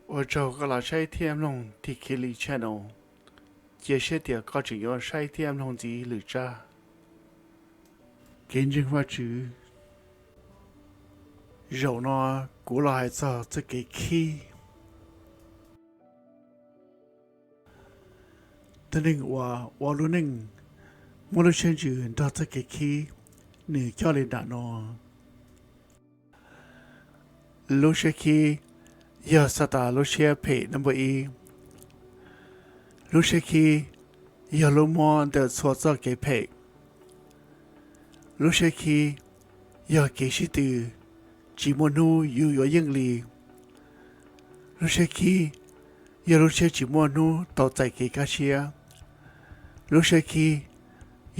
Ua tsaug koj los saib thiab mloog Tim Khib Lis channel. Cia siab tias koj tseem yuav saib thiab mloog ntxiv lwm tsab. Kev ntseeg Vajtswv. Zaum no kuv los hais txog txoj kev khib. Tus neeg uas ua lub neej muaj lub siab ntsws nrog txoj kev khib, nws coj li nram no. Lub siab khib yog Xatas lub siab phem nab npawb ib. Lub siab khib yog lub mob ntawm txhua txoj kev phem. Lub siab khib yog kev sib tw, tsis muaj hnub yus yuav yeej li. Lub siab khib yog lub siab tsis muaj hnub tau txais kev kaj siab. Lub siab khib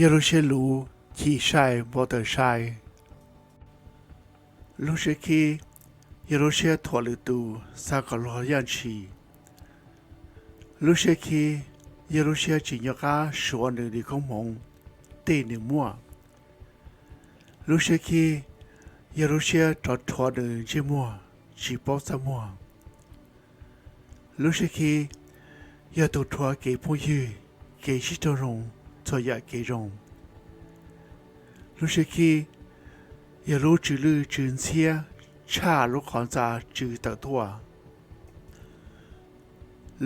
yog lub siab luv, chim sai npau taws sai. Lub siab khib yog lub siab thuam lwm tus, xav kom luag yaj ntshis. Lub siab khib yog lub siab tsis nco qab suav nws li koob hmoov, tej nws muaj. Lub siab khib yog lub siab rov rhuav nws ntsej muag, tsis paub txaj muag. Lub siab khib yog tus rhuav kev phooj ywg, kev sib raug zoo, txhua yam kev zoo. Lub siab khib yog lub tsw lwj tsw ntxhiab tshaj lub qhov ntxa tsw tawm tuaj.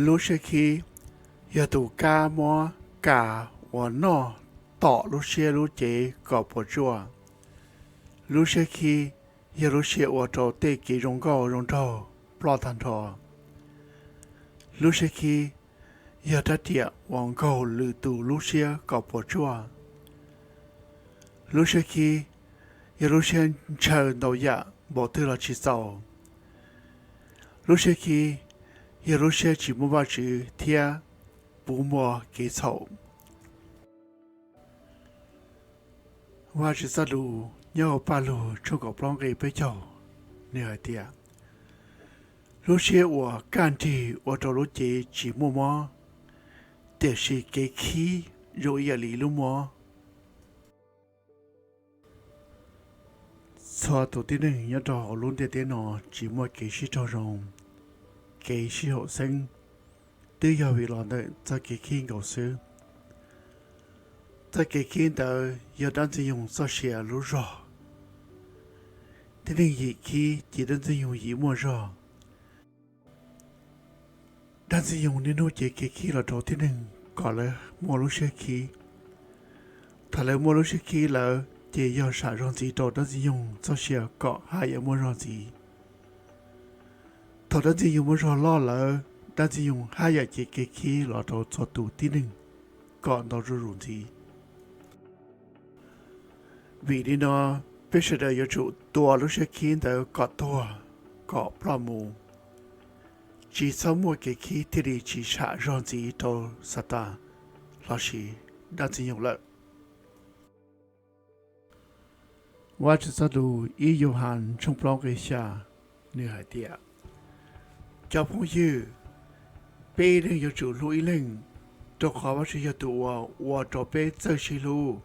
Lub siab khib yog tus kab mob kas uas noj tom lub siab lub cev kom puas tsuaj. Lub siab khib yog lub siab ua rau tej kev zoo nkauj zoo nraug ploj tag nrho. Lub siab khib yog rab riam uas nkaug lwm tus lub siab kom puas tsuaj. Lub siab khib yog lub siab ntshaw ntau yam npaum twg los tsis txaus. Lub siab khib yog lub siab tsis muaj Vajtswv thiab puv npua kev txhaum. Vajtswv txoj lus nyob hauv Pajlug tshooj kaum plaub nqe peb caug, nws hais tias, lub siab uas kaj nrig ua rau lub cev tsis muaj mob, tiam sis kev khib zoo ib yam li lub mob. Txhua tus tib neeg nyob rau hauv lub ntiaj teb no tsis muaj kev sib raug zoo, kev sib haum xeeb, twb yog vim los ntawm txoj kev khib nkaus xwb. Txoj kev khib ntawd yog dab ntxwg nyoog txoj sia lub zog. Tib neeg yim khib ces dab ntxwg nyoog yim muaj zog. Dab ntxwg nyoog niaj hnub cev kev khib los rau tib neeg kom lawv muaj lub siab khib. Thaum lawv muaj lub siab khib lawm ces yog sam zog ntxiv rau dab ntxwg nyoog txoj sia kom haj yam muaj zog ntxiv. Thaum dab ntxwg nyoog muaj zog loj lawm, dab ntxwg nyoog haj yam cev kev khib los rau txhua tus tib neeg kom ntau zuj zus ntxiv. Vim li no, peb sawv daws yuav tsum tua lub siab khib ntawd kom tuag, kom ploj mus. Tsis txhob muaj kev khib thiaj li tsis sam zog ntxiv rau Xatas lossis dab ntxwg nyoog lawm. Vajtswv txoj lus ib Yauhas tshooj plaub nqe xya, nws hais tias, cov phooj ywg, peb ib leeg yuav tsum hlub ib leeg, rau qhov Vajtswv yog tus uas ua rau peb txawj sib hlub.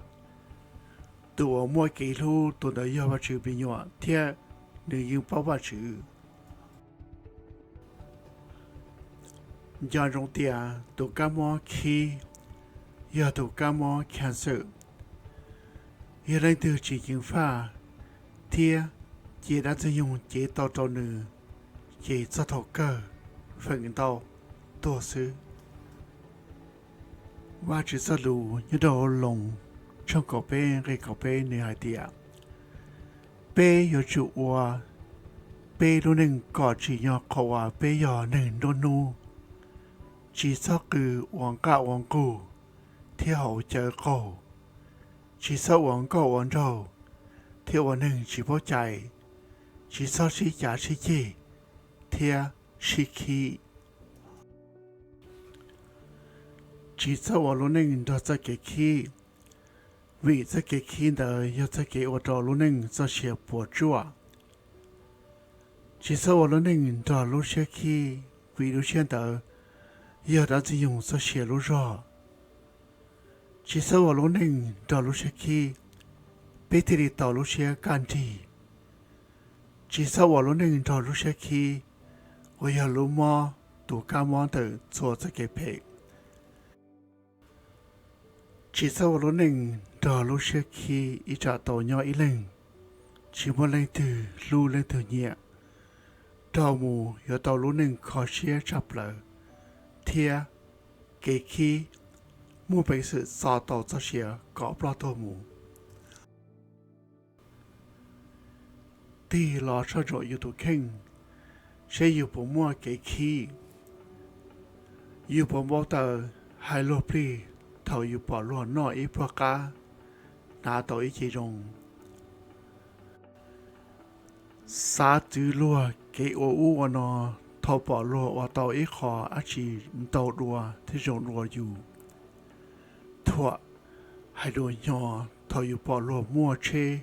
Tus uas muaj kev hlub tus ntawd yog Vajtswv me nyuam thiab nws yeej paub Vajtswv. Nco ntsoov tias tus kab mob khib yog tus kab mob cancer, yog leej twg tsis ceev faj thiab cia dab ntxwg nyoog cev tau rau nws, ces txog thaum kawg feem ntau tuag xwb. Vajtswv txoj lus nyob rau Loos tshooj kaum peb nqe kaum peb nws hais tias, peb yuav tsum ua peb lub neej kom tsim nyog qhov uas peb yog neeg nruab hnub, tsis txhob qw ua nqaj ua nqug thiab haus cawv qaug, tsis txhob ua nkauj ua nraug thiab ua neeg tsis paub cai, tsis txhob sib cav sib ceg thiab sib khib. Tsis txhob ua lub neej nrog txoj kev khib, vim txoj kev khib ntawd yog txoj kev ua rau lub neej txoj sia puas tsuaj. Tsis txhob ua lub neej nrog lub siab khib, vim lub siab ntawd yog dab ntxwg nyoog txoj sia lub zog. Tsis txhob ua lub neej nrog lub siab khib, peb thiaj li tau lub siab kaj nrig. Tsis txhob ua lub neej nrog lub siab khib, uas yog lub mob, tus kab mob ntawm txhua txoj kev phem. Tsis txhob ua lub neej nrog lub siab khib ib tsam tau nyob ib leeg, tsis muaj leej twg hlub leej twg nyiam, raug mus yuav tau lub neej kho siab tshaj plaws, thiab kev khib muaj peev xwm txo tau txoj sia kom ploj tuag mus. Tig los soj ntsuam yus tus kheej, seb yus puas muaj kev khib. Yus puas npau taws hais luag plig thaum yus pom luag noj ib pluag qab, hnav tau ib ce zoo? Xav txwv luag kev ua ub ua no thaum pom luag ua tau ib qho dab tsi ntau dua thiab zoo dua yus. Thuam hais dua hnyo thaum yus pom luag muaj tsheb,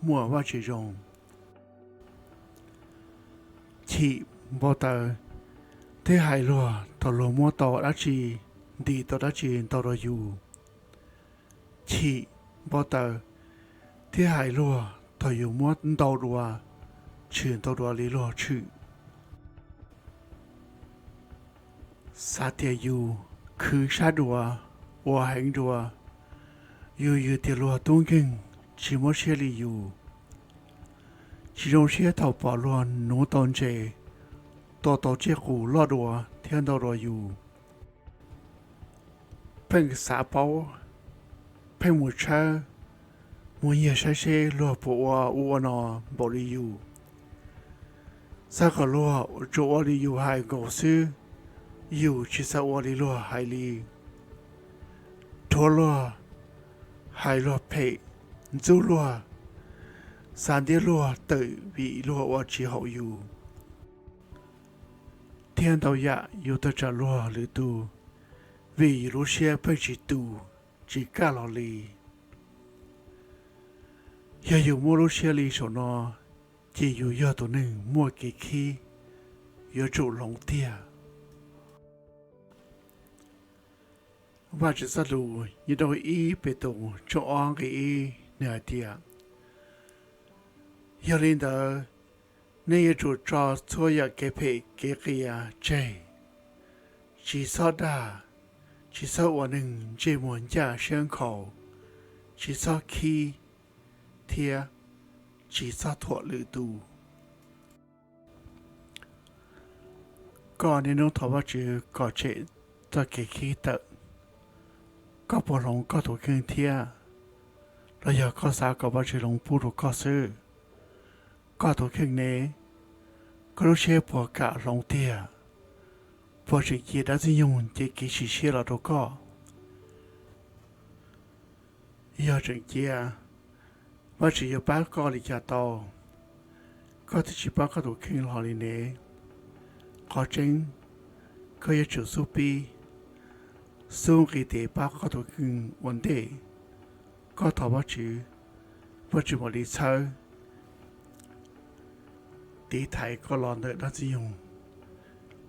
muaj vaj tse zoo. Chim npau taws thiab hais luag thaum luag muab tau dab tsi, ntim tau dab tsi ntau dua yus. Chim npau taws thiab hais luag thaum yus muab ntau dua, tshwm ntau dua li luag tshwm. Xav tias yus khwv sab dua, ua heev dua, yus yws tias luag tub nkeeg, tsis muab siab li yus. Tsis zoo siab thaum pom luag nuv tau ntses, tua tau tsiaj qus loj dua thiab ntau dua yus. Pheej xav paub, pheej mus tshawb, mus nyiag saib seb luag puas ua ub ua no npaum li yus. Xav kom luag tsuas ua li yus hais nkaus xwb, yus tsis xav ua li luag hais li. Rhuav luag, hais luag phem, ntxub luag, xav ntiab luag tawm vim luag ua tsis haum yus. Thiab ntau yam yus tawm tsam luag lwm tus, vim yus lub siab pheej tsis tu, tsis kaj los li. Yog yus muaj lub siab li saum no, ces yus yog tus neeg muaj kev khib, yuav tsum hloov tiag. Vajtswv txoj lus nyob rau ib Petus tshooj ob nqe ib, nws hais tias, yog li ntawd, nej yuav tsum tso txhua yam kev phem kev qias tseg, tsis txhob dag, tsis txhob ua neeg ntsej muag ncaj siab nkhaus, tsis txhob khib, thiab tsis txhob thuam lwm tus. Koj niaj hnub thov Vajtswv kom tshem txoj kev khib tawm, koj puas hloov koj tus kheej thiab? Los yog koj xav kom Vajtswv hloov pub rau koj xwb? Koj tus kheej ne, koj lub siab puas kam hloov tiag? Puas tseem cia dab ntxwg nyoog cev kev sim siab los rau koj? Yog tseem cia, Vajtswv yuav pab koj li cas tau? Koj twb tsis paub koj tus kheej hlo li ne. Qhov tseeb, koj yuav tsum xub pib, xub nqis tes pab koj tus kheej ua ntej. Koj thov Vajtswv, Vajtswv mam li txhawb, tiv thaiv koj los ntawm dab ntxwg nyoog,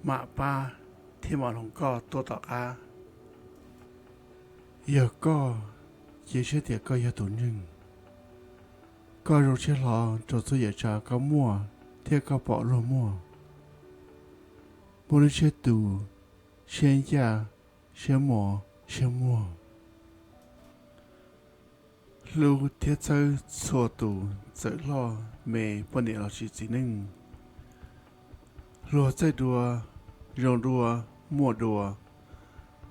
mam pab thiab mam hloov koj tuaj tom qab. Yog koj cia siab tias koj yog tus neeg, koj zoo siab hlo rau txhua yam tsav koj muaj thiab koj pom luag muaj. Muaj lub siab tus, siab ncaj, siab mos, siab muag. Hlub thiab txhawb txhua tus txawm loj me poj niam lossis txiv neej. Luag txawj dua, zoo dua, muaj dua,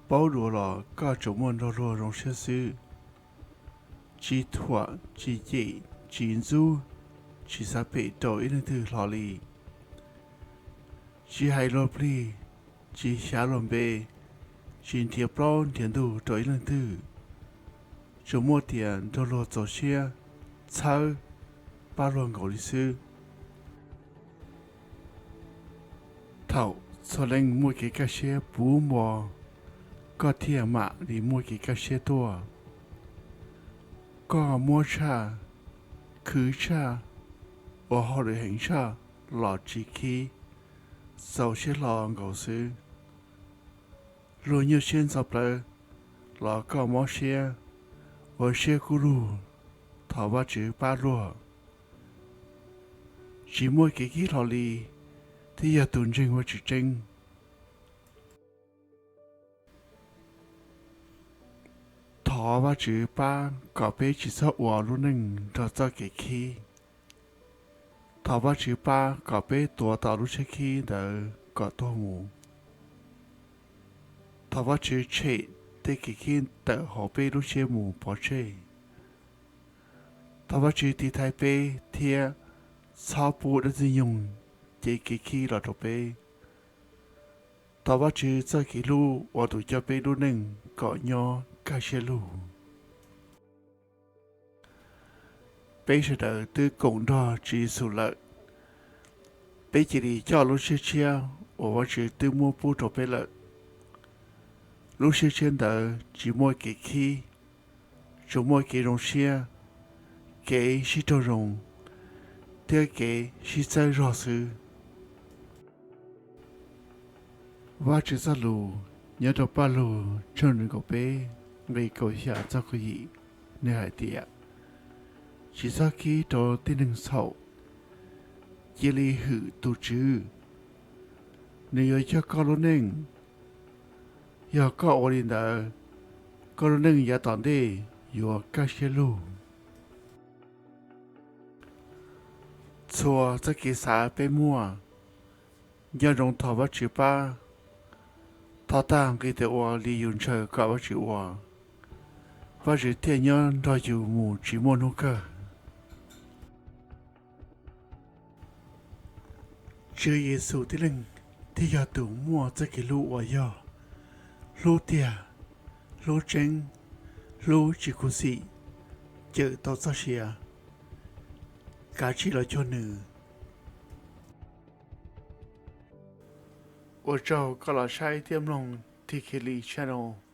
paub dua los koj tsuas muaj nrog luag zoo siab xwb. Tsis thuam, tsis cem, tsis ntxub, tsis xav phem rau ib leej twg hlo li. Tsis hais luag plig, tsis xyav luag npe, tsis nrhiav plaub nrhiav ntug rau ib leej twg. Tsuas muaj tias nrog luag txaus siab, txhawb, pab luag nkaus li xwb. Thaum txhua leej muaj kev kaj siab puv npo, koj thiaj mam li muaj kev kaj siab tuaj. Koj muab tshaj, khwv tshaj, ua hauj lwm heev tshaj los tsis khib, txaus siab hlo nkaus xwb. Luag nyuaj siab ntxhov plawv los koj mob siab, ua siab kub lug, thov Vajtswv pab luag. Tsis muaj kev khib hlo li, thiab yog tus ntseeg Vajtswv tseeb. Thov Vajtswv pab kom peb tsis txhob ua lub neej nrog txoj kev khib. Thov Vajtswv pab kom peb tuav tau lub tsheb khib ntawd kom tuag mus. Thov Vajtswv tshem tej kev khib tawm hauv peb lub siab mus pov tseg. Thov Vajtswv tiv thaiv peb thiab txhob pub dab ntxwg nyoog cev kev khib los rau peb. Thov Vajtswv txoj kev hlub ua tus coj peb lub neej kom nyob kaj siab lug. Peb sawv daws twb koom nrog Tswv Yexus lawm, peb cia li coj lub siab tshiab uas Vajtswv twb muab pub rau peb lawm. Lub siab tshiab ntawd tsis muaj kev khib, tsuas muaj kev zoo siab, kev sib raug zoo, thiab kev sib txawb zog xwb. Vajtswv txoj lus nyob rau Paj Lug tshooj nees nkaum peb nqe kaum xya txog kaum yim, nws hais tias, tsis txhob khib rau tib neeg txhaum, cia li hwm tus Tswv, nws yuav coj koj lub neej. Yog koj ua li ntawd, koj lub neej yav tom ntej yuav kaj siab lug. Txhua txoj kev xav peb muaj, nco ntsoov thov Vajtswv pab, thov tag nqi tes ua li yus ntshaw kom Vajtswv ua, Vajtswv thiaj nyob nrog yus mus tsis muaj hnub kawg. Tswv Yexus tib leeg thiaj yog tus muaj txoj kev hlub uas yog hlub tiag, hlub tseeb, hlub tsis khuv xim, cawm tau txoj sia. Kav tsij los cuag nws. Ua tsaug koj los saib thiab mloog Tikeli channel.